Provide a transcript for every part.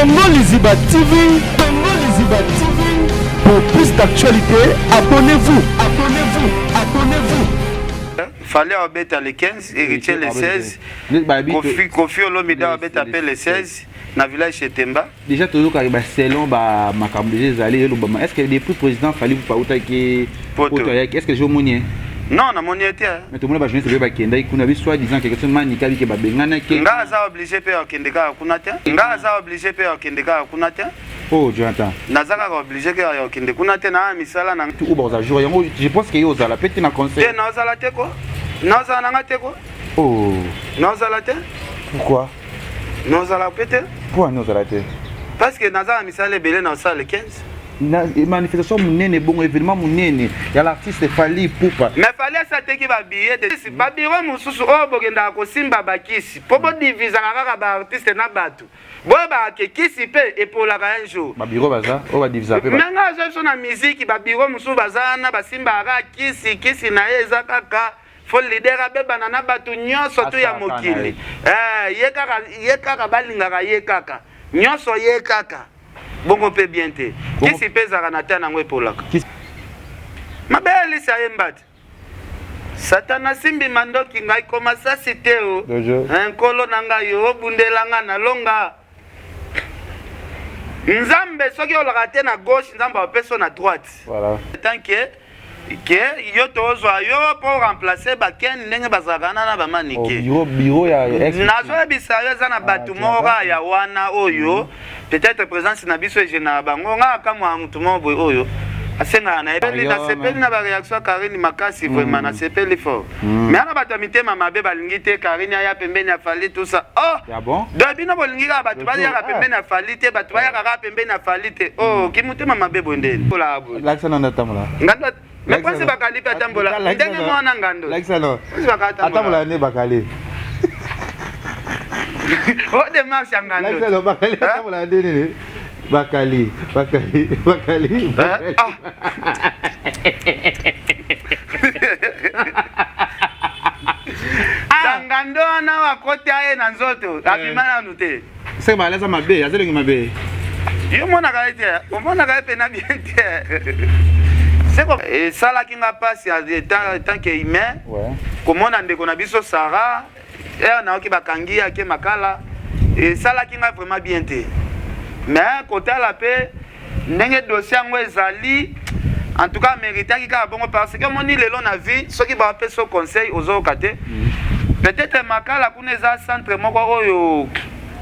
Congo Liziba TV, Congo Liziba TV. Pour plus d'actualités, abonnez-vous, abonnez-vous, abonnez-vous. Fallait abeta le 15, Héritier le 16, Kofi, Kofi Olomide abeta pe le 16 na village Chetemba. Déjà tozokaka ba selon ba makambo déjà ezali elobama. Est-ce que depuis président Fally Ipupa autaki poto ayaki, est-ce que je omoni ye? Non, namoni ye te. Mais tomona ba journaliste mpe bakendaki kuna bi soit disant quelque chose manika bike babenganaki. Nga aza obligé mpe akende kaka kuna te. Nga aza obligé mpe akende kaka kuna te. Oh Jonathan. Naza kaka obligé kaka ya okende kuna te na misala na. Oyo bakozala jour yango je pense que yo ozala pe te na conseil. Te naozala te ko. Naozala na nga te ko. Oh. Naozala te. Pourquoi? Naozala pe te. Pourquoi naozala te? Parce que naza na misala ebele na osala le 15. Na manifestation munene bongo événement munene ya l'artiste Fally Ipupa. Mais Fally asi ateki ba billets de ba bureau mosusu oyo bokendaka kosimba bakisi po bodivisaka kaka ba artiste na bato. Boyebaka ke kisi pe epolaka un jour. Ba bureau baza oyo ba divisaka pe. Mais nga aza biso na musique ba bureau mosusu baza wana basimbaka kaka kisi kisi na ye eza kaka faut leader abebana na bato nyonso tu ya mokili. Eh, ye kaka ye kaka balingaka ye kaka nyonso ye kaka bongo pe bien te. Kisi pe ezalaka na temps nango epolaka. Mabe elisa ye mbati. Satana asimbi mandoki ngai koma sasi te o eh, nkolo na ngai obundela nga na longa nzambe soki olaka te na gauche nzambe apesa na droite voilà. tant que ke yo tozwa yo mpo remplacer baken ndenge bazalaka wana na bamanike oh, nazoyebisa yo eza na bato ah, moko kaka ya wana oyo peut-être présence na biso egenaka bango nga akamwaka motu moko boye oyo asengaka na ye nasepeli na baréaction ya Karine makasi vraiment nasepeli fort mais ana bato ya mitema mabe balingi te Karine aya pembeni ya Fally tout ça oh ah bon? Donc bino bolingi kaka bato bayaka pembeni ya Fally te bato bayaka kaka pembeni ya Fally te oh kimotema mabe boye ndeni lakisa nano atambola ngando mais prince bakali mpe atambola ndenge mwana ngando lakisa no atambola nde bakali o démarche ya ngando lakisa no bakali atambola nde nini bakali bakali bakali ah. Ah. ngando wana wakota ye na nzoto abima nanu te Seke bakali aza mabe, aza elongi mabe. Yo omonaka ye te, omonaka ye pena bien te. Seko esalaki nga pasi en tant que humain. Komona ndeko na biso Sarah, heure nayoki bakangi ye ake makala, esalaki nga vraiment bien te. Mais kotala pe ndenge dossier yango ezali en tout cas meritaki kaka bongo parce que omoni lelo na vie soki bapesa conseil ozoyoka te. Peut-être makala kuna eza centre moko oyo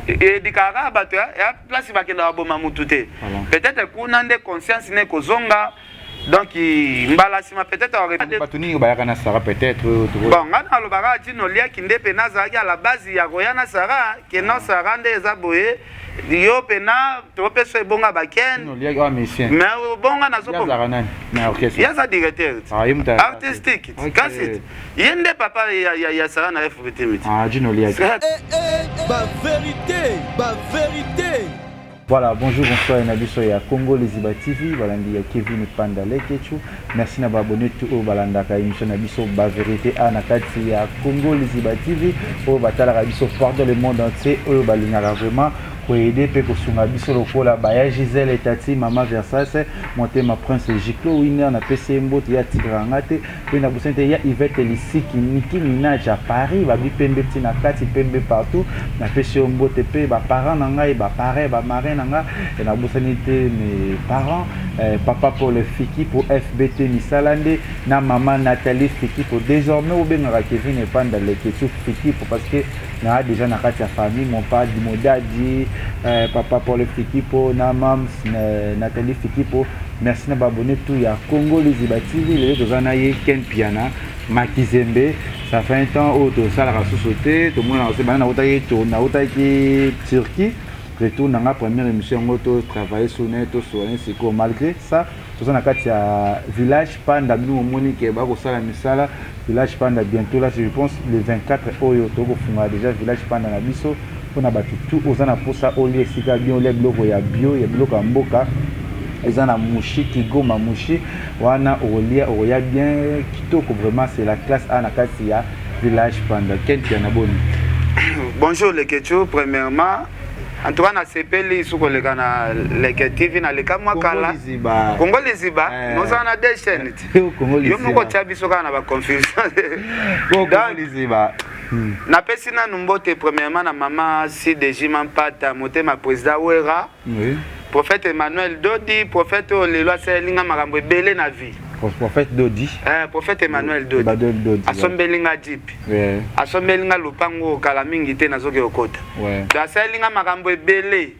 edikaka kaka bato ya place bakendaka boma mutu te. Peut-être kuna nde conscience ne kozonga donc mbala nsima peut-être bato nini bayaka na Sarah peut-être bon nga nalobaka Dino Liaki nde mpe nazalaki à la base ya koya na Sarah ke non Sarah nde eza boye yo pena topesa ebonga baken mais obonga nazoye aza directeur artistique kasi ye nde papa ya Sarah na FBT miti ba vérité ba vérité. Voilà, bonjour, bonsoir, na biso ya Congo Liziba TV, balandi ya Kevin Panda Lekechu. Merci na ba abonné tout oyo balandaka émission na biso ba vérité a na kati ya Congo Liziba TV, oyo batalaka biso partout dans le monde entier, oyo balingaka vraiment koyede mpe kosunga biso lokola baya Gisèle Etati, Mama Versas, Motema Prince Giclo Winner, napesi ye mbote ya tigranga nga te, mpe na bosani te ya Yvette Lisiki, Nicki Minaj ya Paris, babi pembe ti na kati pembe partout, napesi yo mbote mpe ba parents na ngai, ba parrain, ba marin na ngai, nabosani te mes parents, papa Paul Fikipo FBT misala nde na mama Nathalie Fikipo, désormais obengaka Kevin Epanda Leketchou Fikipo parce que na déjà na kati ya famille, mon père Modadi, papa Paul Fikipo na mams Nathalie Fikipo. Merci na ba abonné tout ya Congo Liziba TV. Lelo toza na ye Ken Piana Makizembe. Ça fait un temps oyo tosalaka susu te, tomonaka se bana nautaki nautaki Turquie. Retour na nga première émission yango to travailler sur ne to soigner sikoyo. Malgré ça toza na kati ya village Panda, bino momoni ke bakosala misala village Panda bientôt là, je pense le 24 oyo tokofunga déjà village Panda na biso mpona bato tout oza na posa olia esika bien, olia biloko ya bio, ya biloko ya mboka eza na Mushi, Kigoma Mushi wana okolia okoya bien kitoko, vraiment c'est la classe A na kati ya village Panda. Ken Piana, boni? Bonjour Leketchou, premièrement. En tout cas, nasepeli su koleka na Leke TV. Naleka mwa kala. Kongo Liziba. Nozala na deux chaînes ti yo moko tia biso kaka na baconfusion. Napesi nanu mbote premièrement na mama CDJ Mampata Motema, président Wera, prophète Emmanuel Dodi, prophète oyo lelo asalinga makambo ebele na vie. Prophète Dodi. Prophète Emmanuel Dodi asombeli nga jeep, asombeli nga lopango kala mingi te, nazoki kokota. Donc asaleli nga makambo ebele.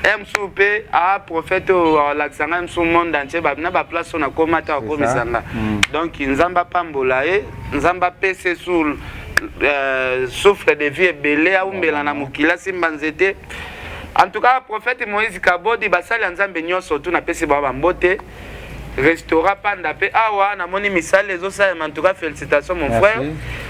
E mosusu mpe a prophète oyo alakisa ngai mosusu monde entier na baplace oyo nakóma te, akomisa nga. Donc Nzambe apambola ye, Nzambe apesa su souffle de vie ebele, aumbela na mokili, asimba nzete. En tout cas, prophète Moïse Kabodi, basali ya Nzambe nyonso tu, napesi bango bambote. Restaurant Panda mpe awa namoni misala ezosalema. En tout cas, félicitations, mon frère,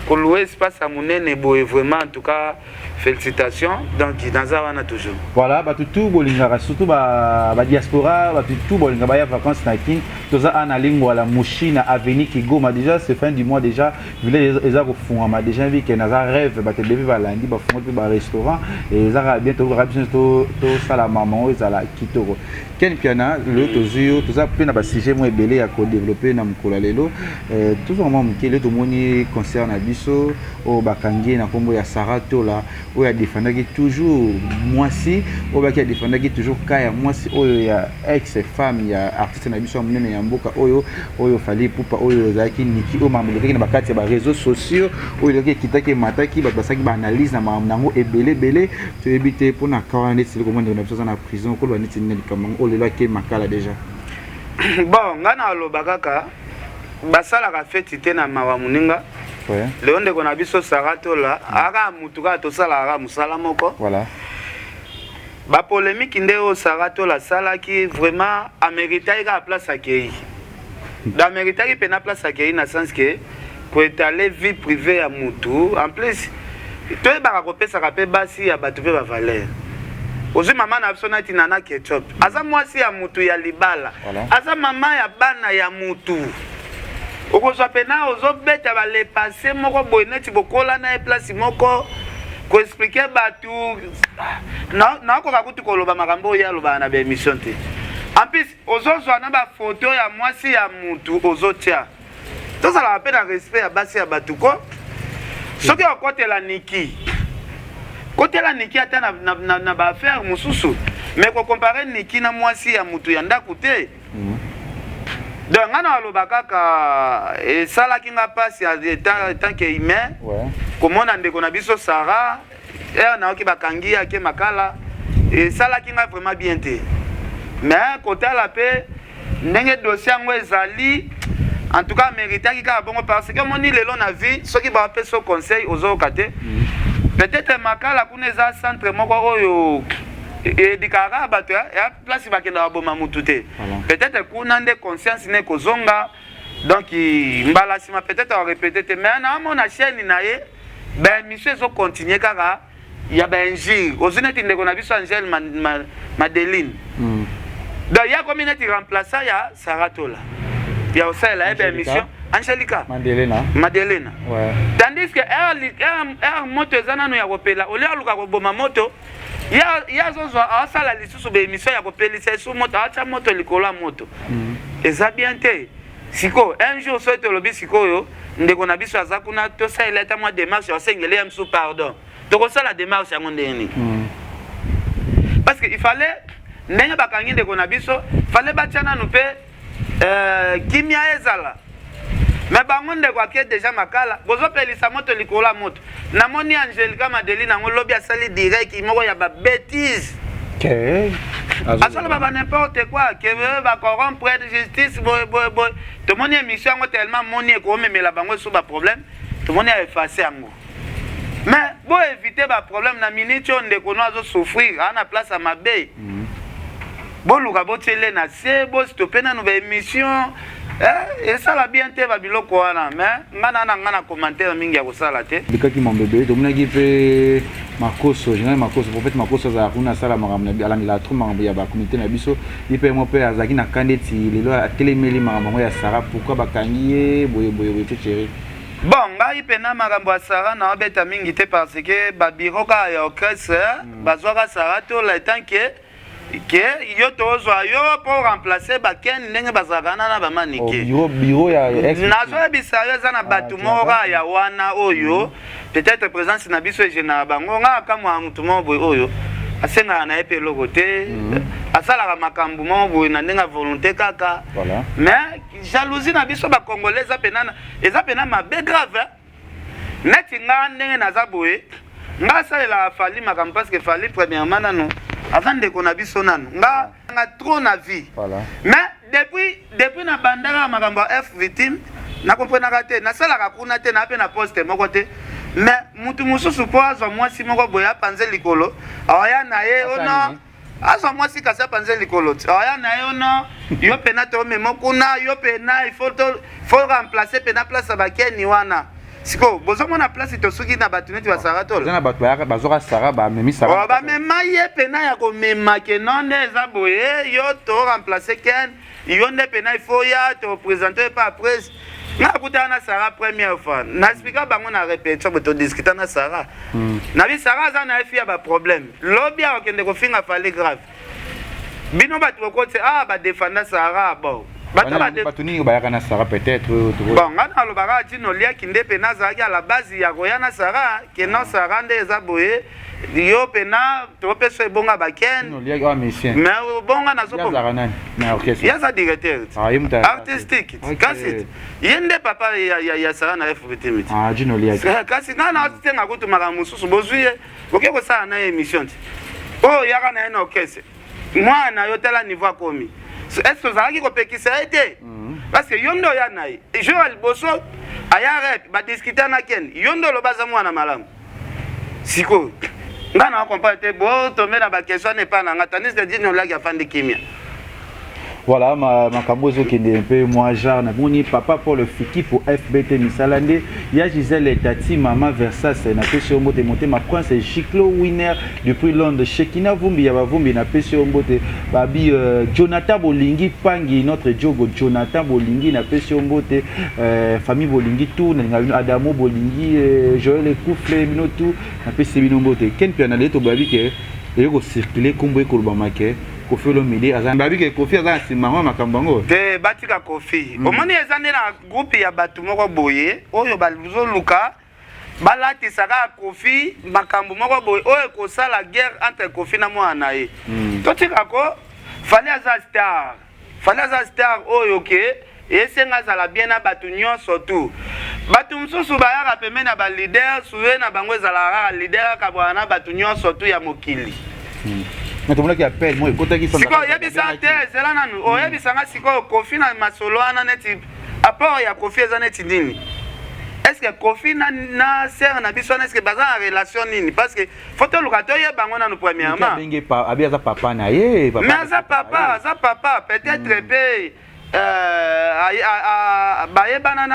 kolouer espace ya monene boye, vraiment, en tout cas, félicitations. Donc naza wana toujours. Voilà, bato tu bolingaka, surtout badiaspora, bato tu bolinga baya vacances na Kin, toza awa na Lingwala Mushi, na avenue Kigoma. Déjà c'est fin du mois, déjà village eza kofungwama déjà. Vike naza rêve, bato ebele balandi, bafungoli mpe barestaurant ezaka bien. Tokokaka biso tosala mama oyo ezala kitoko. Ken Piana, lelo tozwi yo, toza mpe na basujet mo ebele ya kodévelopper na mokolo ya lelo. Tozwaka mwa moke. Lelo tomoni concert na biso oyo bakangi na nkombo ya Sara Tola, oyo adefendaki toujours mwasi oyo baki, adefendaki toujours ka ya mwasi oyo ya ex femme ya artiste na biso ya monene ya mboka oyo Fally Ipupa, oyo ezalaki Niki, oyo makambo elekaki na bakati ya baréseaux sociaux, oyo elekaki, ekitaki, emataki, bato basalaki baanalyse na makambo nango ebele ebele. Toyebi te mpona ka wana neti komona ndeko na biso aza na prison, koloba neti nini likambo yango oyo lelo ake Makala déjà? Bon, ngai na aloba kaka, basalaka feti te na mawa moninga. Lelo ndeko na biso Sara Tola aka mutu kaka, tosalaka kaka mosala moko. Bapolémique nde oyo Sara Tola asalaki, vraiment améritaki kaka place akei. Donc améritaki mpena place akei na sens ke koétaler vie privée ya mutu. En plus, toyebaka kopesaka mpe basi ya bato mpe bavaleur. Ozwi mama na biso nati Nana Ketchup, aza mwasi ya mutu ya libala, aza mama ya bana ya mutu. Okozwa mpena ozobeta balepase moko boye neti bokola na ye place moko, koexpliquer bato. Nakoka kutu koloba makambo oyo alobaka na baémission te. En plus, ozozwa na bafoto ya mwasi ya mutu ozotia. Tozalaka mpe na respect ya basi ya bato ko. Soki okotela Niki, kotela Niki ata na baaffaire mosusu, mais kocomparer Niki na mwasi ya mutu ya ndako te. Donc ngai na aloba kaka, esalaki nga mpasi tant que humain komona ndeko na biso Sara ere nayoki bakangi ye ake Makala. Esalaki nga vraiment bien te. Mais kotala mpe ndenge dossier yango ezali, en tout cas méritaki kaka bongo, parce que omoni lelo na vie, soki bapesa conseil ozoyoka te. Peut-être Makala kuna eza centre moko oyo edikaka kaka bato ya place bakendaka boma mutu te. Peut-être kuna nde conscience ne kozonga. Donc mbala nsima peut-être arépéter te. Mais naamona chaîne na ye, baémission ezocontinue kaka ya bainjure. Ozwi neti ndeko na biso Angele Madeline. Donc ya komi neti remplaçant ya Sara Tola ya kosalela ye baémission, Angelica Madelena. Madelena. Tandis que aire moto eza nano ya kopela, olie aluka koboma moto, ye azozwa asala lisusu baémission ya kopelisa esu moto, atya moto likolo ya moto. Eza bien te. Sikoyo un jour soki tolobi sikoyo ndeko na biso aza kuna, tosalela ata mwa démarche, asengeli ya mosusu pardon, tokosala démarche yango ndenge nini? Parce que il fallait, ndenge bakangi ndeko na biso, fallait batya nanu mpe kimia ezala. Mais bango, ndeko ake déjà Makala, bozopelisa moto likolo ya moto. Namoni Angelika Madeline yango lobi asali direct moko ya babêtises, azoloba ba n'importe quoi, ke bacorrompre justice boye boye boye. Tomoni émission yango tellement moni ekomemela bango esu baproblème, tomoni aeffacer yango. Mais boéviter baproblème na minute oyo ndeko no azosouffrir, aa na place ya mabe. Boluka botiele na se, bostopper nanu baémission. Esala bien te babiloko wana. Mais nga na nga na commentaire mingi ya kosala te. Likaki mambo ebele. Tomonaki mpe Makoso, général Makoso, prophète Makoso azalaka kuna, asala makambo, alandelaka trop makambo ya bacommunauté na biso. Ye mpe mo mpe azalaki na kanda eti lelo atelemeli makambo yango ya Sara, pourquoi bakangi ye boye boye boye te chéri. Bon, ngai mpena makambo ya Sara naobeta mingi te, parce que babiro kaka ya orchestre bazwaka Sara Tola etant que yo tozwa yo mpo remplacer bakene ndenge bazalaka wana na bamanike. Bureau ya Nazoyebisa yo, eza na bato moko kaka ya wana oyo peut-être présence na biso egenaka bango. Nga akamwaka motu moko boye oyo asengaka na ye mpe eloko te, asalaka makambo moko boye na ndenge ya volonté kaka. Mais jalousie na biso bacongolais eza pena mabe grave, hein? Neti nga ndenge naza boye, nga asalelaka Fally makambo parce que Fally, premièrement, nano aza ndeko na biso, nano nga trop na vie. Mais depuis nabandaka makambo ya F Victime, nakomprenaka te, nasalaka kuna te, naa mpe na poste moko te, mais mutu mosusu mpo azwa mwasi moko boye, apanze likolo, aya na ye ono azwa mwasi, kasi apanze likolo ti aya na ye ono yo mpena tomema kuna, yo mpena il faut remplacer mpena place ya bakeni wana. Sikoyo bozomona place tosuki na bato neti basara Tola. Eza na bato bayaka, bazwaka Sara, bamemi Sara. Oh, bamema ye mpena ya komema ke no nde eza boye, yo to remplacer Ken, yo nde mpena il faut ya toprésente ye pa après. Nga akutana na Sara première fois, na explika bango na répétition boye, todiscuta na Sara nabi Sara aza na ye fi ya baproblème, lobi akokende kofinga Fally grave. Bino bato bokoti ah badefanda Sara, bon, bato Bato nini bayaka na Sara peut-être? Bon, nga nalobaka tino oliaki nde mpena azalaki à la base ya koya na Sara ke non, Sara nde eza boye, yo mpena topesa ebonga baken. Oliaki awa musicien. Mais bonga Azalaka nani na orchestre? Ye aza directeur Ah, ye moto artistique. Kasi ye nde papa ya Sara na FBT. Ah, Jino Oliaki. Kasi nga na otenga kutu makambo mosusu, bozwi ye, boke kosala na ye émission ti oyo yaka na ye na orchestre, mwana na yo, tala niveau akomi. Est ce ozalaki kopekisa ye te? Parce que yo nde oya na ye jour ya liboso aya rep, badiscute na Ken, yo nde oloba aza mwana malamu. Sikoyo nga na comprendre te, botombe na baquestion wana epai na nga, tandis que Dino Olaki afandi kimia. Voilà, makambo ezokende mpe mwa genre. Namoni papa Paul Fikipo, FBT misala nde ya Gisele Tati, mama Versas, napesi yo mbote. Motema Prince Giclo Winner depuis Londres, Shekina Vumbi ya bavumbi, napesi yo mbote. Babi Jonathan Bolingi Pangi, notre jogo Jonathan Bolingi, napesi yo mbote. Famille Bolingi tout, nalinga bino. Adamo Bolingi, Joel Ekufle, bino tout, napesi bino mbote. Ken mpe na lelo tobabi ke eye kocircule nkombo ekolobama ke Kofi Olomide aza, babi ke Kofi aza na nsima yango makambo yango. Te, batika Kofi. Omoni, eza nde na groupe ya bato moko boye oyo bazoluka balatisa kaka Kofi makambo moko boye oyo ekosala guerre entre Kofi na mwana na ye. Totika ko Fally aza star, Fally aza star oyo ke esenga azala bien na bato nyonso tu. Bato mosusu bayaka pembeni ya baleader, suye na bango ezalaka kaka leader akabwana na bato nyonso tu ya mokili. Mais tomonaki appel moko ekotaki. Sikoyo oyebisa te, ezela nanu, oyebisanga sikoyo Kofi na masolo wana, neti apport ya Kofi eza neti nini? Est ce que Kofi na sere na biso wana, est ce que baza na relation nini? Parce que faut toluka toyeba yango nanu premièrement. Abenge abi aza papa na ye. Mais aza papa, aza papa peut-être mpe bayebana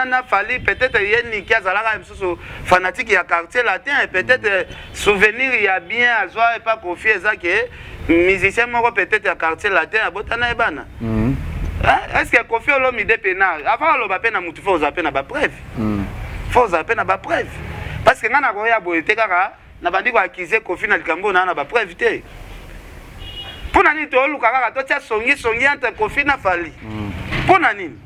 na Fally. Peut-être ye Niki azalaka mosusu fanatique ya Quartier Latin, peut-être souvenir ya bien azwa epa Kofi eza ke musicien moko peut-être ya Quartier Latin abotana ye bana. Est ce que Kofi Olomide mpena avant aloba mpe na mutu, faut ozala mpe na bapreuve, faut ozala mpe na bapreuve, parce que ngai nakoya boye te kaka na bandi koaccuser Kofi na likambo oyo naa na bapreuve te. Mpo na nini toluka kaka totia songisongi entre Kofi na Fally? Mpo na nini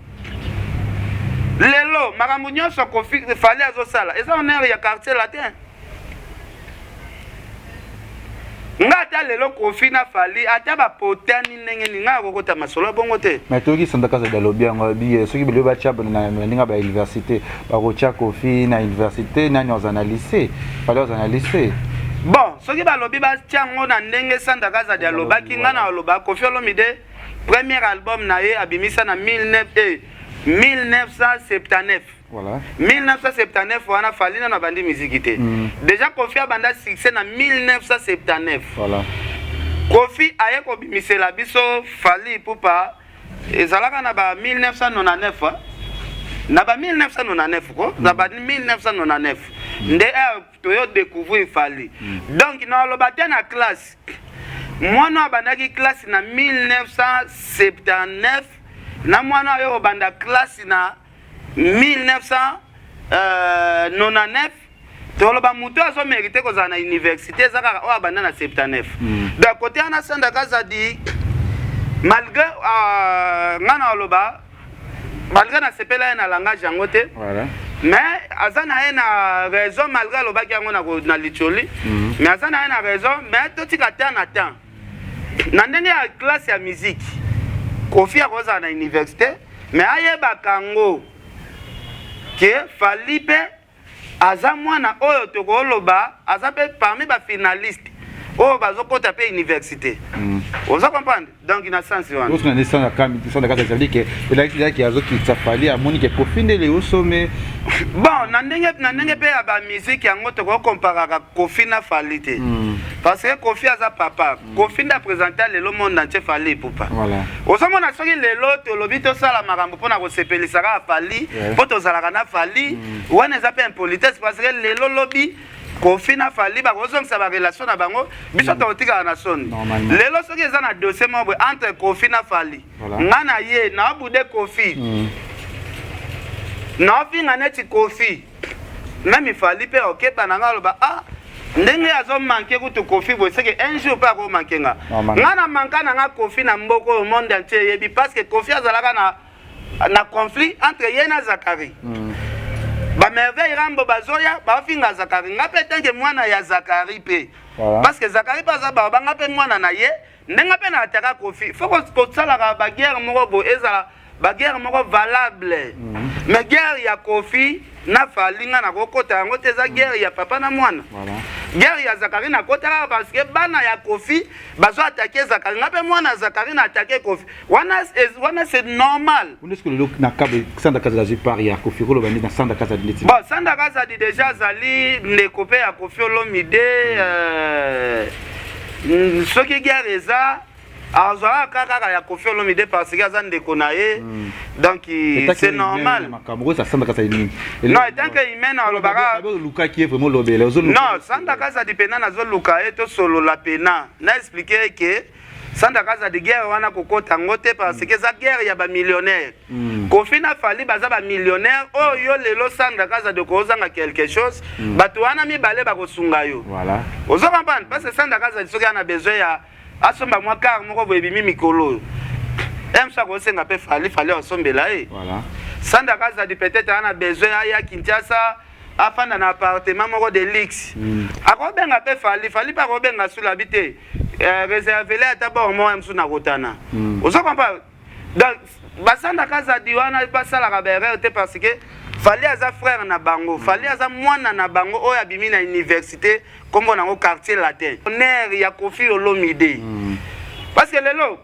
lelo makambo nyonso Kofi, Fally azosala eza honneur ya Quartier Latin? Nga ata lelo Kofi na Fally ata bapotani ndenge nini, nga akokota masolo ya bongo te. Mais toyoki Sanda Kazadi alobi yango, alobi soki biloko batya na ndenge ya bauniversité, bakotya Kofi na université, nani aza na lycée? Fally aza na lycée. Bon, soki balobi batya yango na ndenge Sanda Kazadi alobaki, nga na aloba Kofi Olomide, premier album na ye abimisa na 1979. 1979 wana Fally nano abandi miziki te. Déjà Kofi abanda succès na 1979. Kofi aye kobimisela biso Fally Ipupa ezalaka na ba 1999, na ba 1999 ko, na ba 1999 nde toyo découvrir Fally. Donc naloba te na classe, mwana abandaki classe na 1979 na mwana oyo obanda classe na 1900. 99, toloba moto azo mérite kozala na université eza kaka oyo abanda na 79. Donc côté wana, Sandra Kazadi, malgré nga na oloba, malgré nasepela ye na langage yango te, mais aza na ye na raison. Malgré alobaki yango na licholi, mais aza na ye na raison. Mais totika temps na temps. Na ndenge ya classe ya musique, Kofi akozala na université, mais ayebaka yango ke Fally mpe aza mwana oyo tokoloba aza mpe parmi bafinaliste oyo bazokɔta mpe université. Oza comprendre? Donc na sens wana. Osona nde Sandra Kazadi, ça veut dire que elakisi azokitisa Fally, amoni ke Kofi ndele osome. Bon, na ndenge mpe ya bamusique yango, tokokomparaka Kofi na Fally te, parce que Kofi aza papa. Kofi nde aprésente lelo monde entier Fally Ipupa. Ozomona, soki lelo tolobi tosala makambo mpona kosepelisa kaka Fally mpo tozalaka na Fally, wana eza mpe impolitesse, parce que lelo lobi Kofi na Fally bakozongisa barelation na bango, biso tokotikala na soni. Lelo soki eza na dossier moko boye entre Kofi na Fally, nga na ye naobude Kofi, naofinga neti Kofi, même Fally mpe okeba na nga, aloba: "Ah, ndenge azomanke kutu Kofi boye, seke un jour mpe akomanke nga." Nga na manka na nga Kofi na mboka oyo, monde entier eyebi, parce que Kofi azalaka na conflit entre ye na Zakari. Bamerveille Rambo bazoya baofinga Zakari, nga mpe tanke mwana ya Zakari mpe, parce que Zakari mpe aza bao banga mpe mwana na ye, ndenge mpe na ataka Kofi. Faut kosalaka baguerre moko boye, ezala baguerre moko valable. Mais guerre ya Kofi na Fally, nga nakokota yango te. Eza guerre ya papa na mwana. Guerre ya Zakari nakota kaka parce que bana ya Kofi bazo atake Zakari, nga mpe mwana ya Zakari na atake Kofi. Wana c'est normal. Est-ce que lelo na kabe Sandra Kazadi azwi part ya Kofi, koloba nde na Sandra Kazadi ndeti? Bon, Sandra Kazadi déjà azali ndeko mpe ya Kofi Olomide. Soki guerre eza, azwaka kaka ya Kofi Olomide parce que aza ndeko na ye. Donc c'est normal. Makambo oyo Sandra Kazadi nini? Non, en tant que humain alobaka. Olukaki ye vraiment, olobela? Non, Sandra Kazadi pena nazoluka ye, tosolola pena, na explique ye ke Sandra Kazadi, guerre wana kokota yango te, parce que eza guerre ya bamillionnaire. Kofi na Fally baza bamillionnaire. Oyo yo lelo Sandra Kazadi okozanga quelque chose, bato wana mibale bakosunga yo. Ozo comprendre? Parce que Sandra Kazadi, soki ana besoin ya asomba mwa car moko boye ebimi mikolo oyo, mso akosenga mpe Fally, Fally asombela ye. Sandra Kazadi peut-être ana besoin aya Kinshasa, afanda na appartement moko de luxe, akobenga mpe Fally, Fally mpe akobenga sulabi te, réservele ata bor moko ya mosusu na kotana. Ozo comprendre? Donc baSandra Kazadi wana basalaka baerreur te, parce que Fally aza frère na bango, Fally aza mwana na bango oyo abimi na université nkombo nango Quartier Latin, honneur ya Kofi Olomide. Parce que lelo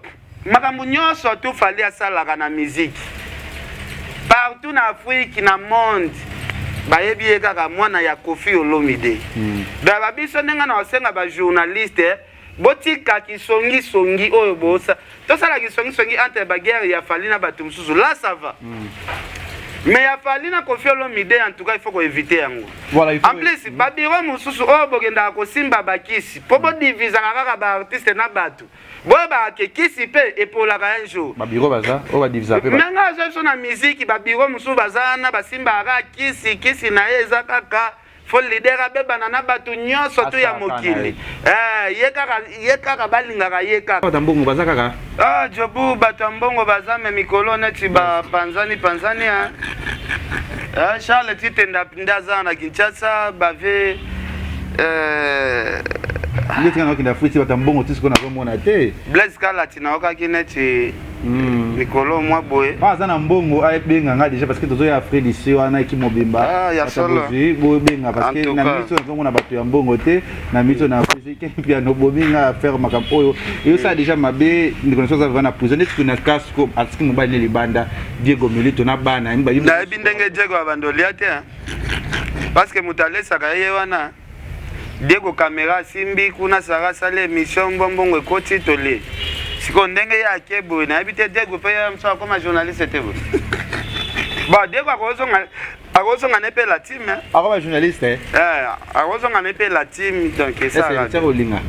makambo nyonso tu Fally asalaka na musique partout na Afrique, na monde, bayebi ye kaka mwana ya Kofi Olomide. Donc babiso ndenge na kosenga bajournaliste, botika kisongisongi oyo bosa tosala kisongisongi entre baguerre ya Fally na bato mosusu. Là ça va, mais ya Fally na Kofi Olomide, en tout cas il faut koéviter yango. Voilà, il faut. En plus, babiro mosusu oyo bokendaka kosimba bakisi mpo bodivisaka kaka baartiste na bato, boyebaka ke kisi mpe epolaka un jour. Babiro baza oyo badivisa mpe. Ndenge aza biso na miziki, babiro mosusu baza wana, basimbaka kaka kisi. Kisi na ye eza kaka faut leader abebana na bato nyonso tu ya Asalaka na mokili. Eh, ye kaka, ye kaka balingaka ye kaka. Bato ya mbongo baza kaka. Ah, jobu, bato ya mbongo baza, me mikolo neti bapanzani panzani, hein. Ah, Charles Titenda nde aza na Kinshasa, bave Neti nga nakokende Afrique, bato ya mbongo ti sikoyo nazomona te. Blaise Kalati naokaki neti mikolo mwa boye. Ah, aza na mbongo, abenga nga déjà, parce que tozoya Afrique du Sud wana eki mobimba. Ah, ya Bato ya solo. bozwi, bobenga, parce que En tout na cas. miso nazomona bato ya mbongo te na miso na Afrique. Piano bomi nga affaire makambo oyo eyosala déjà mabe. Ndeko na so aza vraiment na prison neti na kasiko, atiki mobali ne libanda, Diego Melito na bana. Nayebi ndenge Diego abanda olia te, hein. Parce que moto alesaka ye wana Diego, caméra asimbi kuna, Sara asali émission, mbombongo ekoti, tolie. Sikoyo ndenge ye ake boye, nayebi te. Diego mpe ye moso akoma journaliste te boye. Bon, Diego akozonga ne mpe la team, hein. Akoma journaliste, eh? Eh, akozonga ne mpe la team, donc ese esalaka. Tia kolinga.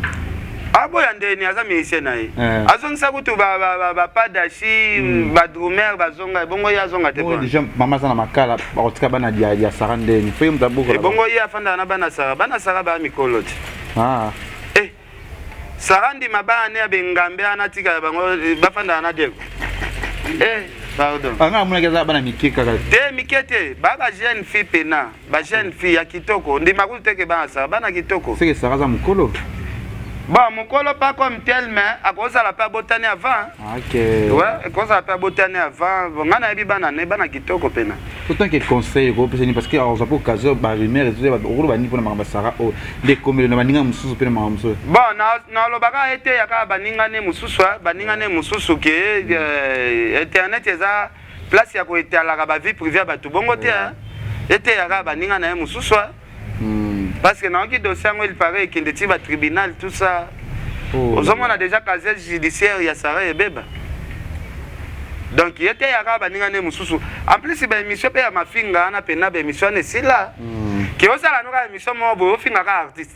Aboya ndeni aza musicien na ye. Eh. Azongisa kutu bapadashi, badrumer bazonga, ebongo ye azonga te. Bongo déjà mama aza na makala, bakotika bana ya Sara ndeni fo ye moto abokola. Ebongo ye afandaka na bana Sara, bana Sara baya mikolo te. Ah. Eh, Sara ndima bana ne ya bengambe ana tika ya bango bafandaka na Diego. Eh, pardon. Anga amonaki aza bana mike kaka. Te, mike te, ba ba jeune fille pena, ba jeune fille ya kitoko, ndima kutu teke bana Sara, bana kitoko. Seke Sara aza mokolo. Bon, mokolo pas comme tel, mais akozala mpe abotani avant. Ah, ok. Ouais, ekozala mpe abotani avant. Bon, ngai nayebi bana ne bana kitoko pena. Autant que conseil okopesa nini, parce que azwa mpe occasion, barumeur okoloba nini mpona makambo ya Sara oyo nde ekomeli na baninga mosusu mpe na makambo mosusu? Bon, nalobaka ete ya kaka baninga ne mosusu, baninga ne mosusu ke internet eza place ya koetalaka bavie privée ya bato bongo te, ete ya kaka baninga na ye mosusu, parce que nayoki dossier yango, il paraît ekende ti batribunal, tout ça. Ozomona déjà casier judiciaire ya Sara ebeba. Donc ye te yaka baninga ne mosusu. En plus, baémission mpe ya mafinga wana mpena, baémission wana esila ke osala noka émission moko boye, ofingaka artiste.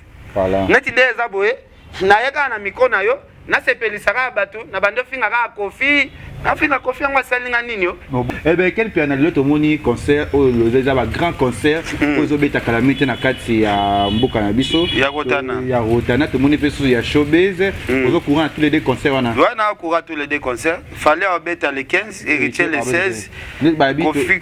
Neti nde eza boye, naye kaka na micro na yo, nasepelisaka bato na bandi ofinga kaka Kofi, nafinga Kofi, yango asalinga nini yo? Eh ben, quel piana! Lelo tomoni concert oyo eza ba grand concert oyo ezobeta kala mingi te na kati ya mboka na biso. Ya Rotana. Ya Rotana. Tomoni mpe susu ya Showbase. Ozo courant na tous les deux concerts wana? Ouais, na courant tous les deux concerts. Fallait obeta le 15, Héritier le 16,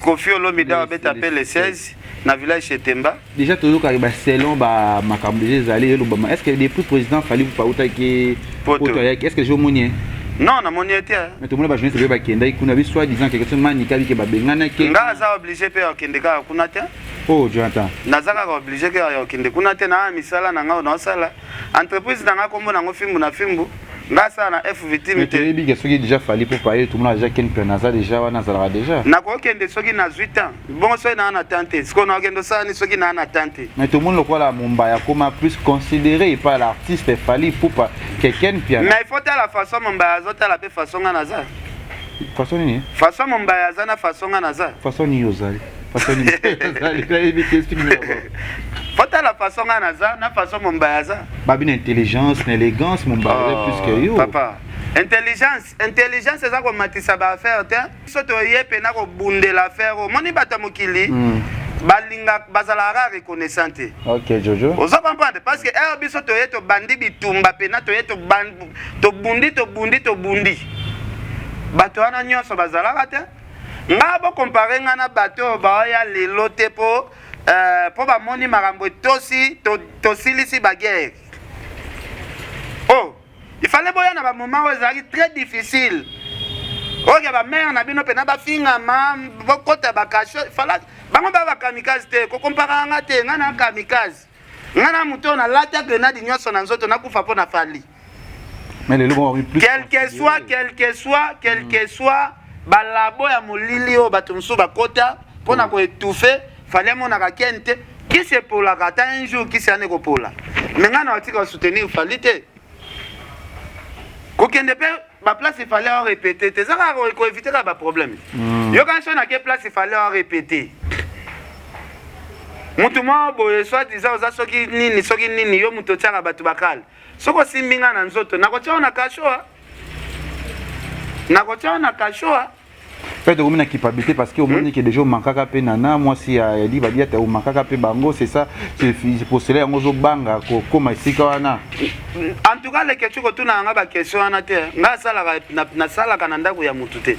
Kofi Olomide obeta mpe le 16 na village Chetemba. Déjà tozokaka baselon, bamakambo déjà ezali elobama. Est ce que depuis président Fally Ipupa autaki poto ayaki, est ce que déjà omoni ye? Non, namoni ye te. Mais tomoni bajournaliste mpe bakendaki kuna, bi soit disant quelque chose manika bike babenganaki. Nga aza obligé mpe ya kokende kaka kuna te. Oh, Jonathan. Naza kaka obligé kaka ya kokende kuna te. Naa misala na nga oyo naosala, entreprise na nga, kombo nango Fimbu na Fimbu. Nga asala na F Victime te. Toyebi ke soki déjà Fally Ipupa ye, tomona déjà Ken mpe naza déjà wana, azalaka déjà. Nakokende soki nazwi temps. Bongo soki naa na temps te, sikoyo nakokende osala nini soki naa na temps te? Mais tomoni lokola Mombaya akoma plus considéré par l'artiste Fally Ipupa ke Ken Piana. Mais il faut tala façon Mombaya azotala mpe façon nga naza. Façon nini? Façon Mombaya aza na façon nga naza. Façon nini ozali? Façon nini ozali? Nayebi te, explique nous d'abord. Faut tala façon nga naza na façon Mombaya aza. Babi na intelligence, na élégance, Mombaya aza plus que yo. Papa, intelligence, intelligence eza komatisa baaffaire te. Biso toye mpena kobundela affaire. Omoni bato ya mokili balinga bazalaka kaka reconnaissant te. Ok, Jojo. Ozo comprendre? Parce que ere biso toye tobandi bitumba mpena, toye tobundi, tobundi, tobundi, bato wana nyonso bazalaka te. Nga bocomparer nga na bato oyo baoya lelo te, mpo bamoni makambo etosi, tosilisi baguerre. Oh, il fallait boya na bamoment oyo ezalaki très difficile, oyo bamare na bino mpena bafingama, bokota bakasho fala bango ba bakamikaze te. Kokomparaka nga te, nga na kamikaze, nga na moto oyo nalata grenade nyonso na nzoto, nakufa mpo na Fally. Mais lelo bon plus. Quel que soit, quel que soit, quel que soit balabo ya molili oyo bato mosusu bakota mpona koétouffer Fally, amonaka Ken te. Kisi epolaka ata un jour, kisi wana ekopola. Me ngai na batika kosoutenir Fally te, kokende mpe baplace Fally arépéter te, eza kaka koéviter kaka baproblème. Yoka so nake place Fally arépéter, mutu moko boye, soit disant oza soki nini, soki nini, yo moto otiaka bato bakale, soki osimbi nga na nzoto, nakotia yo na kashoa, nakotia yo na kashoa. Peut okomi na culpabilité parce que omoni ke déjà omankaka mpe nana mwasi ya Diba Diata, omankaka mpe bango, c'est ça, c'est pour cela yango ozobanga kokóma esika wana. En tout cas, leke kotuna yanga baquestion wana te. Nga asalaka, nasalaka na ndako ya mutu te.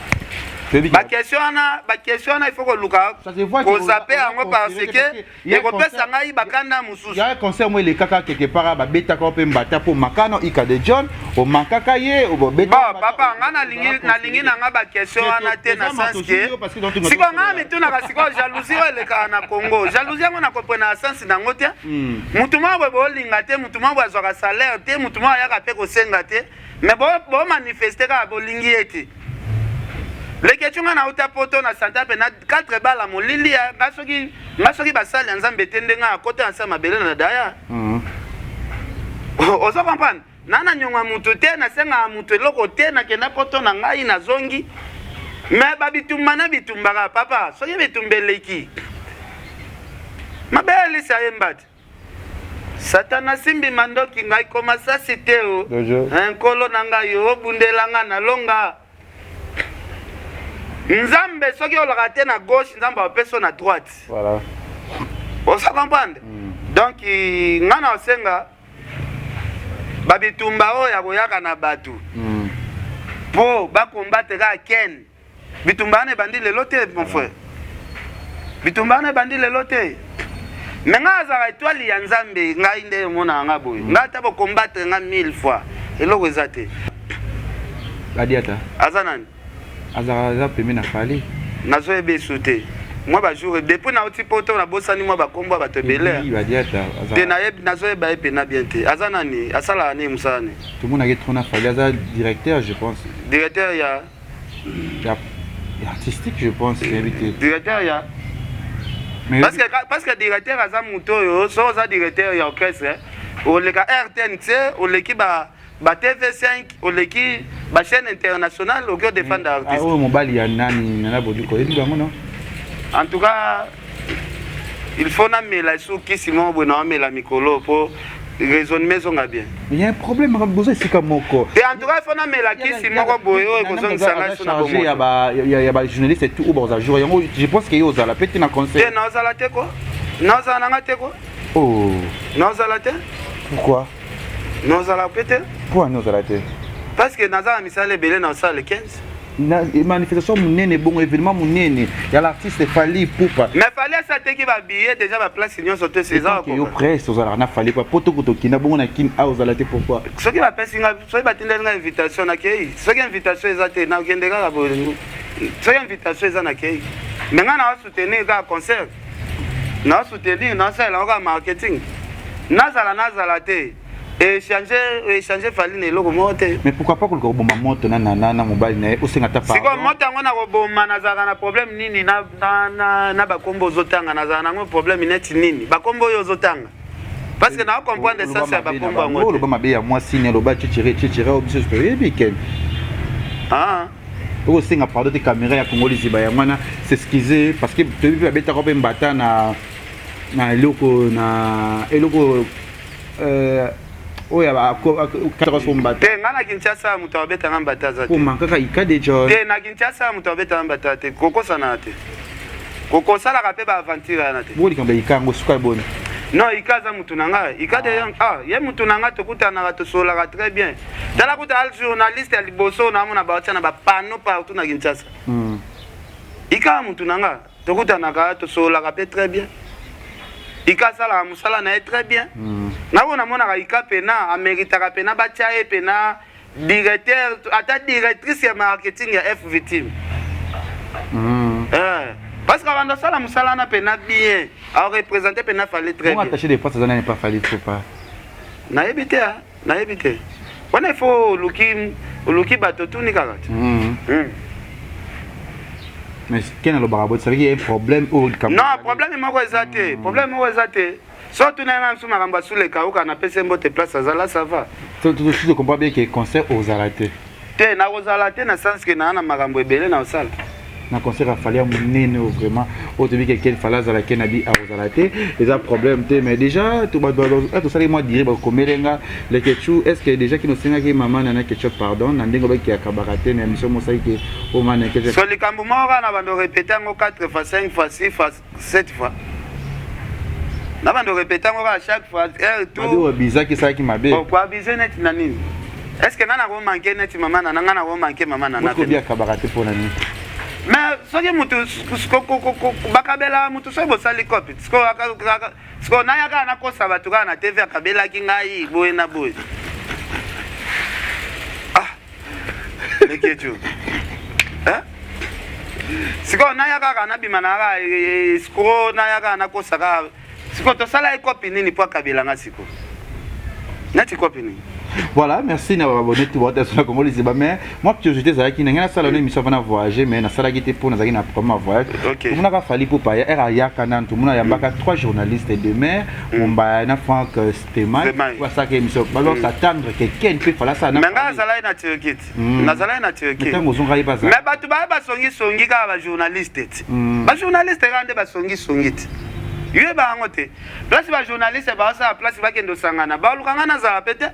Baquestion wana, baquestion wana, il faut koluka kozape yango parce que ekopesa ngai bakanda mosusu. Ya concert mo elekaka quelque part, babetaka mpe mbata mpo makano ika de John omankaka ye. Bon, papa, nga nalingi na nga baquestion wana te, na sens ke sikoyo nga mitunaka sikoyo jalousie oyo elekaka na Congo, jalousie yango nakomprena na sens nango te. Mutu moko boye bolinga te, mutu moko boye azwaka salaire te, mutu moko ayaka mpe kosenga te, mais bomanifeste kaka bolingi ye te. Leke nga nauta poto na santa mpe na 4 bala molili nga soki, nga soki basali ya Nzambe te, ndenge akota na sa mabele na daya. Ozo comprendre? Na nyonga mutu te, nasengaka mutu eloko te. Nakenda poto na ngai, nazongi, me babitumba na bitumbaka. Papa, soki bitumba eleki mabe, elisa yemba te. Satana asimbi mandoki, ngai koma sasi te o. Nkolo na ngai obundela nga na longa. Nzambe soki olaka te na gauche, Nzambe apesa na droite. Voilà. Oza comprendre? Donc nga na osenga babitumba oyo ya koyaka na bato mpo bakombate kaka Ken. Bitumba wana ebandi lelo te, mon frère. Bitumba wana ebandi lelo te. Me ngai azalaka étoile ya Nzambe, ngai nde omonaka nga boye. Ngai ata bokombattre nga mille fois, eloko eza te. Badiata. Aza nani? Azalaka, aza pembe na Fally. Nazoyeba esu te. Mwa bajour depuis nauti Poto, nabosani mwa bakombo ya bato ebele. Badiata. Te, nayebi, nazoyeba ye pena bien te. Aza nani? Asalaka nini, mosala nini? Tomonaki trop na Fally, aza directeur, je pense. Directeur ya Ya artistique, je pense, nayebi te. Directeur ya parce que directeur aza moto oyo, soki oza directeur ya orchestre, oleka RTNC, oleki ba TV5, oleki bachaîne internationale, oki odefendre artiste. Oyo mobali ya nani, Nana Bodiko, oyebi bango, non? En tout cas, il faut namela esu kisi moko boye, naomela mikolo mpo raisonnement ezonga bien. Il y a un problème, makambo boza esika moko. Te, en tout cas, il faut namela kisi moko boye oyo ekozongisa ngai so na chargé ya ba ya ba journaliste et tout oyo bakozala jour yango. Je pense que yo ozala pe te na te. Concert? Naozala te ko, naozala nanga te ko. Oh. Naozala te. Pourquoi? Naozala pe te. Pourquoi ozala te? Parce que naza na misala ebele na osala le 15. Na manifestation monene bongo, événement monene ya l'artiste Fally Ipupa. Mais Fally asi ateki babillet déjà, baplace nyonso te eza. Yo presse ozalaka na Fally pa poto, kotokina bongo na Kini a, ozala te, pourquoi? Soki bapesi nga, soki batindeli nga invitation, nakei. Soki invitation eza te, nakende kaka boye. Soki invitation eza, nakei. Mais nga na soutenir kaka concert, na soutenir, nasalela ngo kaka marketing. Nazala, nazala te, échange échange Fally na eloko moko te. Mais pourquoi pas koluka koboma moto na mobali na ye, osenga ata Sikoyo pardon? Moto yango na koboma, nazalaka na problème nini na bakombo ozotanga? Nazalaka nango problème neti nini, bakombo oyo ozotanga? Parce que na comprendre sens ya bakombo yango te. Oloba mabe ya mwasi ne, oloba cecere cecere oyo biso toyebi ken. Ah. Okosenga pardon te? Caméra ya Kongo Liziba yango wana, s'excuser, parce que toyebi mpe babetaka mpe mbata na eloko oyo akataka mbata. Te, nga na Kinshasa moto abetanga mbata aza te. Koma kaka Ikade John. Te, na Kinshasa moto abetanga mbata te, kokosana te, kokosalaka mpe baaventure wana te. Boko likambo ya Ika yango suka eboni? Non, Ika aza mutu na ngai. Ika de ah, ye mutu na ngai, tokutanaka, tosololaka très bien. Tala kuta ali journaliste ya liboso naamona baotia na bapano partout na Kinshasa. Ika mutu na nga, tokutanaka, tosololaka mpe très bien. Ika asalaka mosala na ye très bien. Nako namonaka Ika pena ameritaka pena batia ye pena directeur, ata directrice ya marketing ya F Victime. Eh, parce que abanda osala mosala wana pena bien, areprésente pena Fally très Bongo bien. Attaché de presse aza nani pa Fally Ipupa? Nayebi te, ah, nayebi te. Wana il faut oluki bato, tuni kaka te. Mais ken alobaka boye, ça veut dire qu'il y a un problème oyo likambo. Non, problème moko eza te, problème moko eza te. So tuna ye nga mosu makambo asuleka oka, napesi ye mbote place azala, ça va. Si je comprends bien que concert ozala te? Te, nakozala te na sens ke naa na makambo ebele na osala. Na concert ya Fally ya monene oyo vraiment oyo toyebi ke ken Fally azala, ken abi akozala te, eza problème te. Mais déjà tosalaki mwa dire, bakomele nga Lekechu, est ce que déjà kino osengaki mama Nana Ketchup pardon na ndenge obaki akabaka te na émission mosaki ke o mama Nana Ketchup? So likambo moko kaka na bando répété yango 4 fois, 5 fois, 6 fois, 7 fois, na bando répété yango kaka chaque fois heure mabe tout. Oyo bizaki esalaki mabe. Koabuse neti na nini? Est ce que nga nakomanke neti mama Nana? Nga nakomanke mama Nana? Okobi akabaka te mpo na nini? Mais soki mutu bakabela mutu, soki bosali kopi sikoyo, naya kaka nakosa bato kaka na TV akabelaki ngai boye na boye. Ah, Leketu, eh? Sikoyo naya kaka nabima na kaka escroc, naya kaka nakosa kaka. Sikoyo tosala ye kopi nini mpo akabelanga sikoyo neti kopi nini? Voilà, merci na baabonné tout bota sur Congo Liziba. Mais moi, curiosité ezalaki na ngai, nasala no émission avant na voyager, mais nasalaki te mpo nazalaki na problème ya voyage. Tomonaka Fally Ipupa ya ere ayaka nanu, tomona yambaka trois journalistes de mer, Mombaya na Frank Steman, Stemay. Po asalaka émission, bazo s'attendre que ken mpe Fally asala na Me ngai azalaki na Turquie ti, nazalaki na Turquie. Ntango ozongaki baza Me bato baye basongisongi kaka bajournaliste ti, bajournaliste kaka nde basongisongi ti. Yoyeba yango te. Place bajournaliste baosala, place bakende osangana, baluka nga nazala pe te.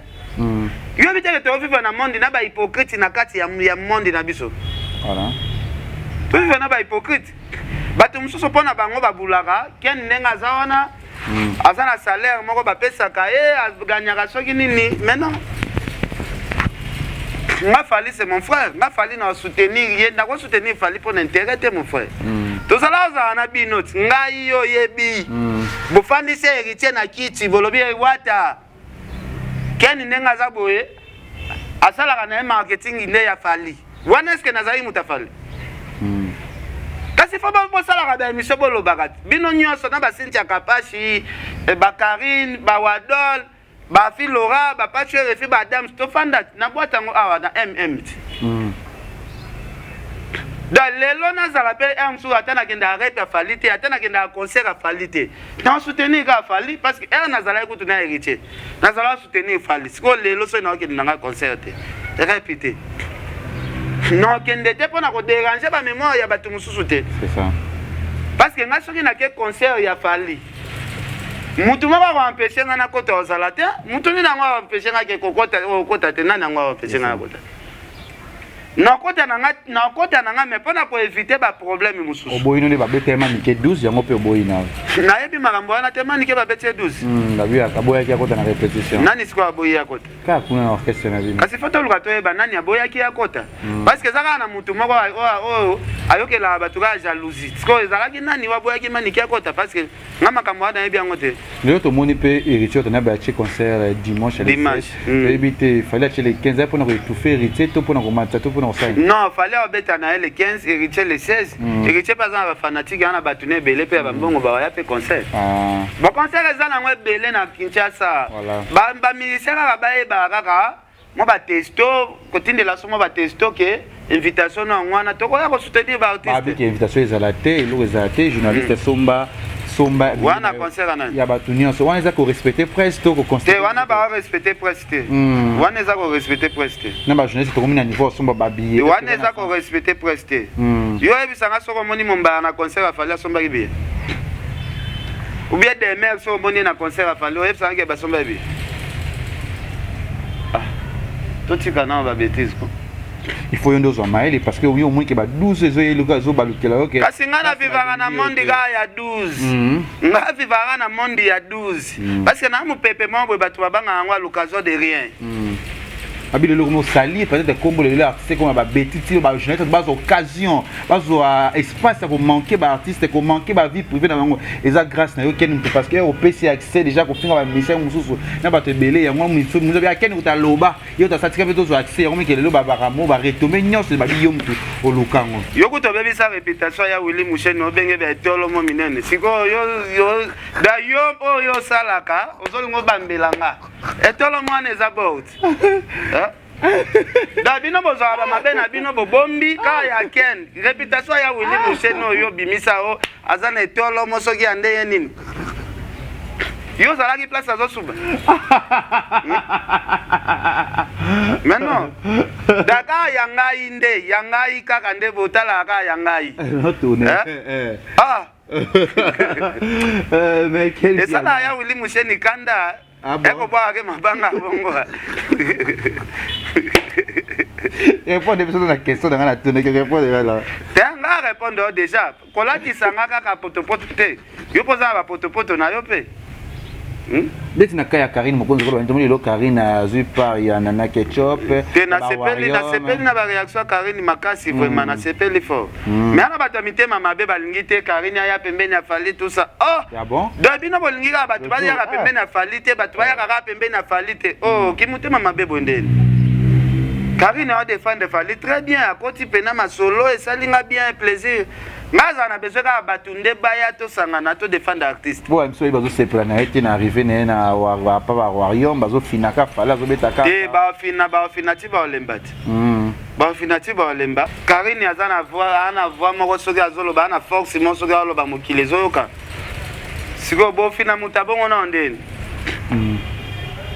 Yoyebi te ke tovivre na monde na bahypocrite na kati ya monde na biso. Tovivre na bahypocrite. Bato mosusu, mpo na bango babulaka Ken ndenge aza wana, aza na salaire moko bapesaka ye, aganyaka soki nini. Mais non, nga Fally, c'est mon frère. Nga Fally na soutenir ye, nakosoutenir Fally mpo na intérêt te, mon frère. Tozala ozala na bino ti ngai yo yebi. Bofandisi Héritier na kiti, bolobi wata Ken ndenge aza boye, asalaka na ye marketing nde ya Fally wana. Eske nazalaki moto afali? Kasi fo bosalaka baémission, bolobaka bino nyonso na baCynthia Kapashi, baKarine, baWadol, baFilora, baPacho RFI, baAdams, tofanda na bwate yango awa na mm ti. Donc lelo nazala mpe r mosusu, ata nakendaka rep ya Fally te, ata nakendaka concert ya Fally te, na soutenir kaka Fally, parce que r nazalaki kutu na Héritier, nazalaka soutenir Fally. Sikoyo lelo soki naokende nanga concert te, rep te, nakende te mpo na kodéranger bamémoire ya bato mosusu te. C'est ça. Parce que ngai soki nake concert ya Fally, mutu moko akoempêcher ngai nakota ozala te. Mutu nini yango akoempêcher ngai ke kokota te? Nani yango akoempêcher ngai nakota? Nakota na nga, nakota na nga, mais mpo na koéviter baproblème mosusu. Oboyi no nde babetema mike 12 yango mpe oboyi na? Nayebi makambo wana te. Manike babeti ye 12? Babi aboyaki akota na répétition. Nani sikoyo aboyi akota? Kaka kuna na orchestre na bino. Kasi fo toluka toyeba nani aboyaki akota, parce que eza kaka na mutu moko oyo ayokelaka bato kaka jalousie. Sikoyo ezalaki nani oyo aboyaki Manike akota? Parce que nga makambo wana nayebi yango te. Lelo tomoni mpe Héritier Watanabe atie concert dimanche. Dimanche. Toyebi te, Fally atie le 15 mpona koétouffer Héritier to mpona komatisa to mpona kosala? Non, Fally abeta na ye le 15, Héritier le 16. Héritier mpe aza na bafanatique wana, bato na ebele mpe ya bambongo bawaya mpe concert. Baconcert eza nango ebele na Kinshasa. Bamusicien kaka bayebaka kaka mwa batexto, kotindela so mwa batexto ke invitation na yango wana, tokoya kosoutenir baartiste. Babiki invitation ezala te, eloko ezala te, journaliste somba somba. Wana concert nani? Ya bato nyonso wana eza korespecter presse to? Te, wana barespecter presse te. Wana eza korespecter presse te. Na bajournaliste tokomi na niveau asomba babillet. Wana eza korespecter presse te. Yo oyebisanga, soki omoni Mombaya na concert a Fally, asombaki billet? Ou bien Demer, soki omoni na concert a Fally, oyebisanga ke basombaki billet? Ah, totika nao babêtises ko. Il faut yo nde ozwa mayele, parce que yo omoni ke ba 12 ezoyeluka, ezobalukela yo ke. Kasi ngai navivaka na monde kaka ya 12. Ngai vivaka na monde ya 12, parce que na mopepe moko boye, bato babangaka yango à l'occasion de rien. Abi lelo komi osali peut-être kombo lelo artiste koma babeti ti bajournaliste bazwa occasion, bazwa espace ya komanquer baartiste, komanquer bavie privée na bango. Eza grâce na yo Ken moto, parce que opesi accès déjà kofinga bamusicien mosusu na bato ebele. Yango Ken kuta aloba yo tasatika mpe tozwa accès yango mike. Lelo babaramo baretome nyonso babi yo motu oluka yango. Yo kuta obebisa réputation ya Willi Musheni, obenge baetolomo minene. Sikoyo yo da yo oyo osalaka, ozolinga obambela nga etolomo wana, eza bord da bino bozwaka bamabe na bino, bobombi kaka ya Ken. Réputation ya Willi Musheni oyo obimisa, o aza na etolomo soki ya ndenge nini, yo ozalaki place azosuba? Mais non, daka ya ngai nde ya ngai kaka nde botalaka kaka ya ngai. Ah, esalaka ya Willi Musheni kanda ekobwakake mabanga bongo. Répondre biso na question na nga na tunaki, répondre là. Te, nga répondre o déjà. Kolatisa nga kaka potopoto te, yo mpo oza na bapotopoto na yo mpe. Ndeti na ka ya Karine Mokonzi, koloba tomoni lelo Karine azwi part ya Nana Ketchup. Te, nasepeli, nasepeli na baréaction ya Karine makasi, vraiment nasepeli fort. Mais ana bato ya mitema mabe balingi te Karine aya pembeni ya Fally, tout ça. Oh, ya bon. Donc bino bolingi kaka bato bayaka pembeni ya Fally te, bato bayaka kaka pembeni ya Fally te. Oh, kimotema mabe boye ndeni? Karine adéfendre Fally très bien, akoti pena masolo, esali nga bien plaisir. Nga azala na besoin kaka bato nde baya, tosangana, todéfendre artiste. Po biso oyo bazosepela na ye te na arrivé na ye na pa baroyaume, bazofinaka Fally, azobetaka. Te, baofina, baofina ti baolemba te. Baofina ti baolemba. Karine aza na voix, aa na voix moko, soki azoloba, aa na force moko, soki azoloba mokili ezoyoka. Sikoyo bofina moto abongo nao ndeni?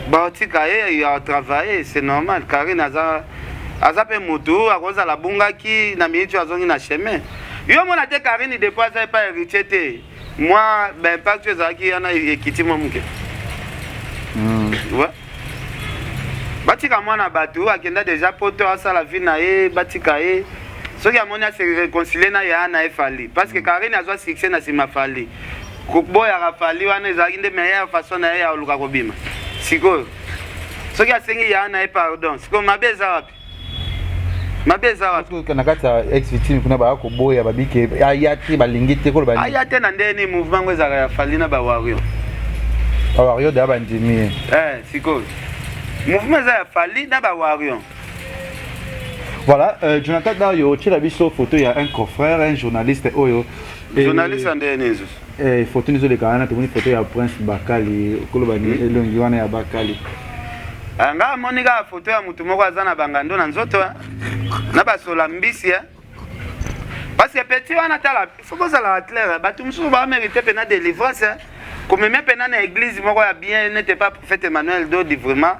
Baotika ye ya travailler, c'est normal. Karine aza mpe motu, akozala abungaki na miniti oyo, azongi na chemin. Yo mona te, Karine depuis aza epai Héritier te. Mwa ba impact ezalaki wana ekiti mwa moke. Ouais. Batika mwana bato akenda déjà poto, asala vie na ye, batika ye. Soki amoni ase réconcilier na yaya na ye Fally, parce que Karine azwa succès na nsima Fally, koboyaka Fally wana ezalaki nde meilleure façon na ye ya koluka kobima. Sikoyo soki asengi yaya na ye pardon, sikoyo mabe eza wapi? Mabe eza wapi? Na kati ya ex victime kuna baya koboya, babike aya te, balingi te koloba. Aya te na ndeni? Mouvement ngo ezalaka ya Fally na bawario. Bawario deya bandimi ye. Eh, sikoyo mouvement eza ya Fally na bawario. Voilà, Jonathan Dario, otiela biso photo ya un confrère, un journaliste oyo. Journaliste ya ndenge nini lisusu? Photo nizoleka wana, tomoni photo ya Prince Bakali. Koloba ni elongi wana ya Bakali? Ah, nga amoni kaka photo ya motu moko aza na bangando na nzoto, eh, na basola mbisi, eh. Parce que petit wana, tala, faut kozalaka clair, bato mosusu bamérite mpena délivrance, eh. Komemia mpena na église moko ya bien, nete pas prophète Emmanuel Dodi. Vraiment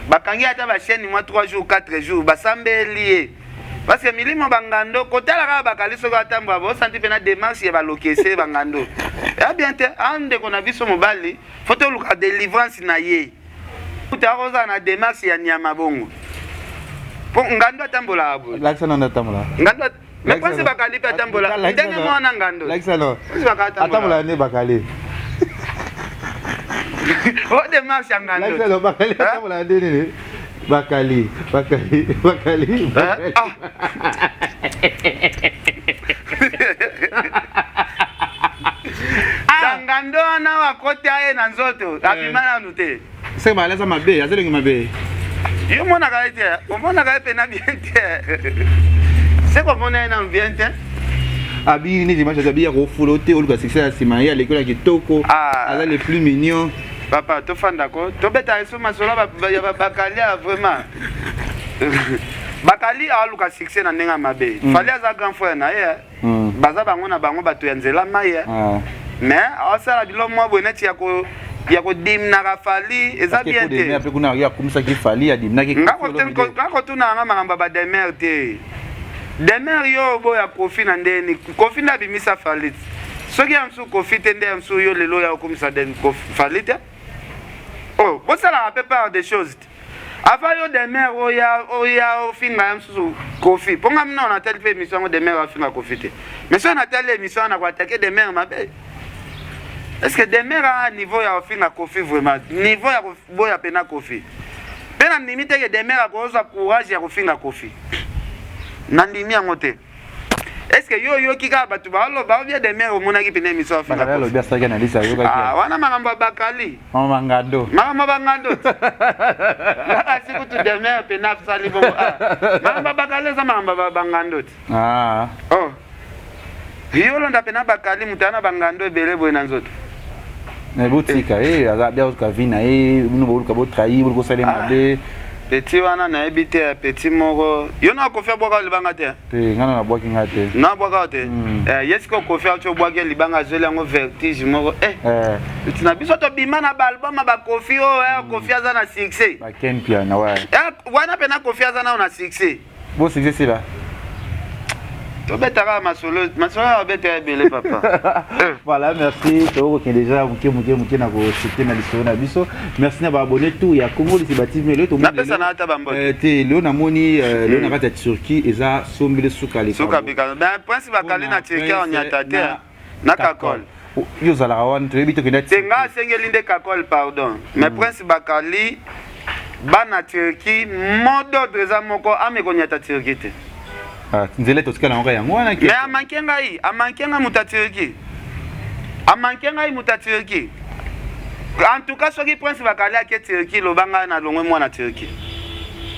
bakangi ata bachaîne mwa 3 jours, 4 jours, basambeli ye, parce que milimo bangando kotala kaka bakali. Soki atambola, bosanti mpena démarche ya balokese bangando ya bien te. Andeko na biso mobali, faut toluka délivrance na ye. Kuta akozala na démarche ya nyama bongo, mpo ngando atambolaka boye. Lakisa nano atambola. Ngando, mais Prince Bakali mpe atambola ndenge mwana ngando. Lakisa no. Prince Bakali. Atambola nde Bakali. O démarche ya ngando. Lakisa no Bakali atambola nde nini? Bakali, Bakali, Bakali, Bakali. Ah. Ngando wana wakota ye na nzoto, abima nanu te. Seke Bakali aza mabe, aza elongi mabe. Yo omonaka ye te, omonaka ye mpena bien te. Se komona ye nanu bien te. Abi neti match, abi ya kofula te, oluka succès ya nsima ye, aleki na kitoko. Ah. Aza le plus mignon. Papa, tofandako, tobeta eso masolo ya Bakali. Ya vraiment, Bakali aluka succès na ndenge ya mabe. Fally aza grand frère na ye. Baza bango na bango bato ya nzela mai, eh. Mais aosala bilo mwa boye neti ya kodiminaka Fally, eza bien te. Mpe kuna ye akumisaki Fally, adiminaki. Nga kotuna yanga makambo ya bademer te. Demer, yo oboya Kofi na ndeni? Kofi nde abimisa Fally. Soki ya mosusu Kofi te, nde ya mosusu yo lelo ya okomisa Fally te. Oh, bosalaka mpe part des choses te. Avant yo demer oya, oya ofinga ya mosusu Kofi, mpo nga mina natali mpe émission yango, demer afinga Kofi te. Mais soki natali émission wana, koattaquer demer mabe, est ce que demer a niveau ya kofinga Kofi? Vraiment niveau ya koboya mpena Kofi mpe nandimi te ke demer akozwa courage ya kofinga Kofi. Nandimi yango te. Est ce que yo oyoki kaka bato baoloba obia demer omonaki mpena émission afinga? Bakali alobi, asalaki analyse, ayokaki. Ah, wana makambo ya Bakali. Mama Mangando. Makambo ya bangando kasi kutu demer mpena asali bongo. Ah, makambo ya Bakali eza makambo ya bangando te. Ah. Oh. Yo olonda mpena Bakali, moto aya na bangando ebele boye na nzoto. Mais botika ye, aza bia oluka vie na ye. Bino boluka botrahir, boluka osala ye mabe. Petit wana nayebi te, petit moko yo na Kofi abwaka libanga te. Te, ngai na nabwaki ngai te. Nabwaka te. Eh, ye sikoyo Kofi auti obwaki ye libanga, azweli yango vertige moko, eh. Eh, na biso tobima na baalbum ya bakofi oyo, eh, Kofi aza na succès. Baken Piana wa. Eh, wana mpena Kofi aza nao na succès. Bo succès sila. Tobetaka masolo, masolo ya babeta ebele, papa. Voilà, merci. Tokokende déjà moke moke moke na kosute na lisolo na biso. Merci na baabonné tout ya Congo Lisiba TV. Lelo tomoni Napesa na ata bambote. Te, lelo namoni lelo na kati ya Turquie eza sombele suka. Suka bika ben Prince Bakali na Turquie onyata te na Kakol. Yo ozalaka wana, toyebi, tokenda. Te, nga asengeli nde Kakol pardon, mais Prince Bakali, bana Turquie, mot d'ordre eza moko: ame konyata Turquie te. Ah, nzela totikala yango yango wana. Mais amanke ngai, amanke ngai moto ya Turquie, amanke ngai moto ya Turquie. En tout cas, soki Prince Bakali ake Turquie, loba ngai na longwe mwana Turquie.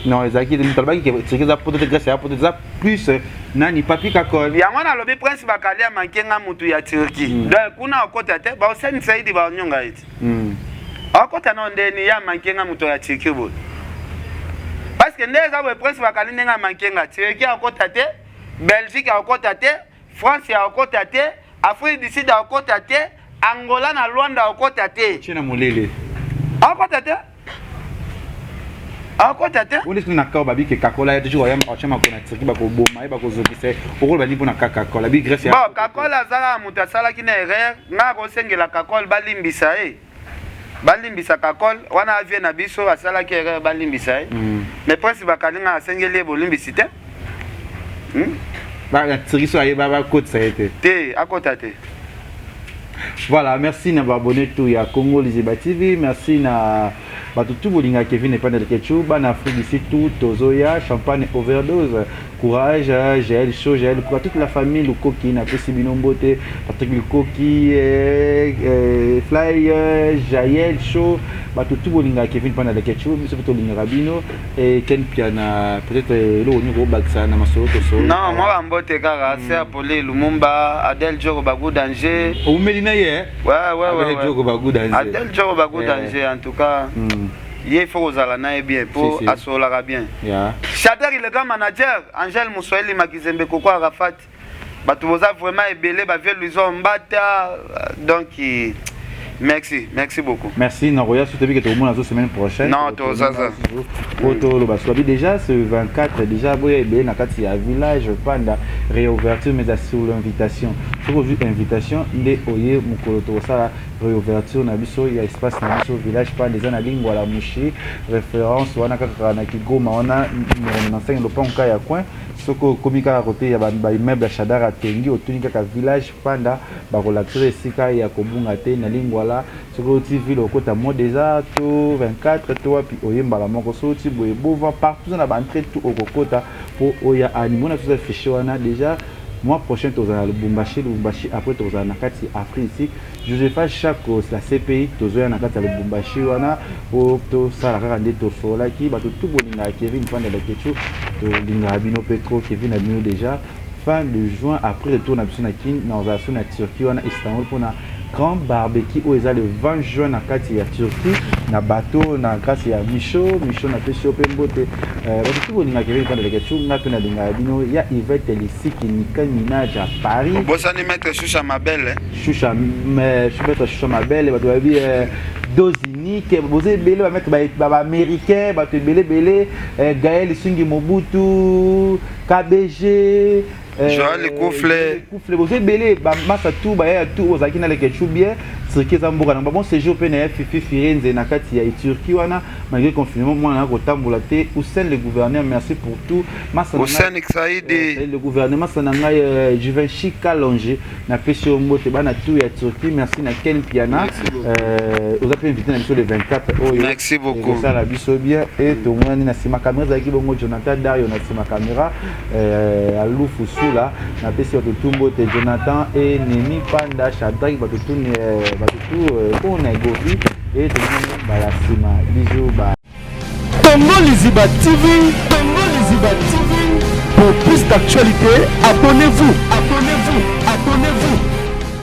Non, ezalaki moto alobaki ke Turquie eza poto te, Grèce eza poto, eza plus nani, Papi Kakol. Yango nalobi Prince Bakali amanke nga mutu ya Turquie. Donc kuna okota te, baosani Saidi baonyonga ye ti. Akota nao ndeni ye amanke nga moto ya Turquie boye? Parce que nde eza boye, Prince Bakali ndenge amanke nga, Turquie akota te, Belgique akota te, France akota te, Afrique du Sud akota te, Angola na Lwanda akota te. Tie na molele. Akota te. Akota te. Woni soki na kao babi ke kakola ya toujours ya acha makona Turquie bakoboma ye bakozokisa ye okoloba nini mpona kaka kakola bi Grèce ya Bon, Kakol azalaka moto asalaki na erreur, ngai akosengela Kakol balimbisa ye. Balimbisa Kakol, wana avie na biso asalaki erreur balimbisa ye. Mais Prince Bakali ngai asengeli ye bolimbisi te. Ba Turquie so aye bakotisa ye te. Te, akota te. Voilà, merci na ba abonné tout ya Congo Liziba TV, merci na bato tout bolinga Kevin Epanda Leketchou, bana Afrique d'ici tout tozoya, champagne overdose, courage, Jaël Show, Jaël Kouka, toute la famille Lukoki na pesi bino mbote, Patrick Lukoki, Fly, Jaël Show, bato tout bolinga Kevin Epanda Leketchou, biso pe tolingaka bino et Ken Piana peut-être eloko nini kobakisa na masolo tosolo. Non, moi bambote kaka, Sœur Pauline Lumumba, Adèle Djoko Bagou Danger. Oumeli na ye? Ouais. Adèle Djoko Bagou Danger. Adèle Djoko Bagou Danger, en tout cas. Ye, il faut kozala na ye bien, po Si, si. asololaka bien. Shader, le grand manager, Angèle Moussoeli Makizembe Koko Arafat. Bato boza vraiment ebele, ba vieux Louison Mbata. Donc, merci, merci beaucoup. Merci, Naroya, surtout que tout le monde la semaine prochaine. Non, to ça, ça. Poto le basobi déjà ce 24 déjà boya ebele na kati ya village Panda réouverture mais sur l'invitation. Soko vu invitation nde oye mukolo to sala réouverture na biso ya espace na biso village Panda eza na lingwa la mushi référence wana kaka na Kigoma wana numéro 95 lopango ya coin soko okomi kaka kote ya ba immeuble ya Shadara Tengi otuni kaka village Panda bakolakisa esika ya kobunga te na lingwala soki oti ville okota mo déjà to 24 to wapi oyembala moko soki oti boye bova partout na ba entrée tout okokota po oya animaux na biso fichier wana déjà mois prochain tozala na Lubumbashi. Lubumbashi après tozala na kati ya Afrique ici Josepha Chako la CPI tozoya na kati ya Lubumbashi wana po tosala kaka nde tosololaki bato tout bolingaka Kevin Panda Leketchou tolingaka bino pe trop Kevin na bino déjà fin de juin après retour na biso na Kin na ozala so na Turquie wana Istanbul mpona grand barbecue oyo eza le 20 juin na kati ya Turquie na bateau na grâce ya Micho Micho napesi yo mpe mbote bato tout bolingaka Kevin Panda Leketchou nga mpe nalingaka bino ya Yvette Lisiki Nika Minaj à Paris. Obosani maître Choucha Mabele. Choucha, mais maître Choucha Mabele bato bayebi dose unique boza ebele ba maître ba américain bato ebele ebele Gaël Sungi Mobutu KBG Joël Koufle Koufle boza ebele ba masa tout ba ya tout ozalaki na Leketchou bien Turquie eza mboka na ba bon séjour pe na ya Fifi Firenze na kati ya Turquie wana malgré confinement mwana na kotambola te Hussein le gouverneur merci pour tout masa Hussein Saidi le gouverneur masa na ngai Givenchy Kalonge na pesi yo mbote bana tout ya Turquie merci na Ken Piana oza pe invité na biso le 24 oyo merci beaucoup ça biso bien et tomoni na sima caméra ezalaki bongo Jonathan Dario na sima caméra Alufu Sula na pesi bato tout mbote Jonathan et Nemi Panda Shadrach bato tout bato tout on a govi et tomoni bala sima bisous bye. Congo Liziba TV, Congo Liziba TV. Pour plus d'actualités, abonnez-vous, abonnez-vous, abonnez-vous.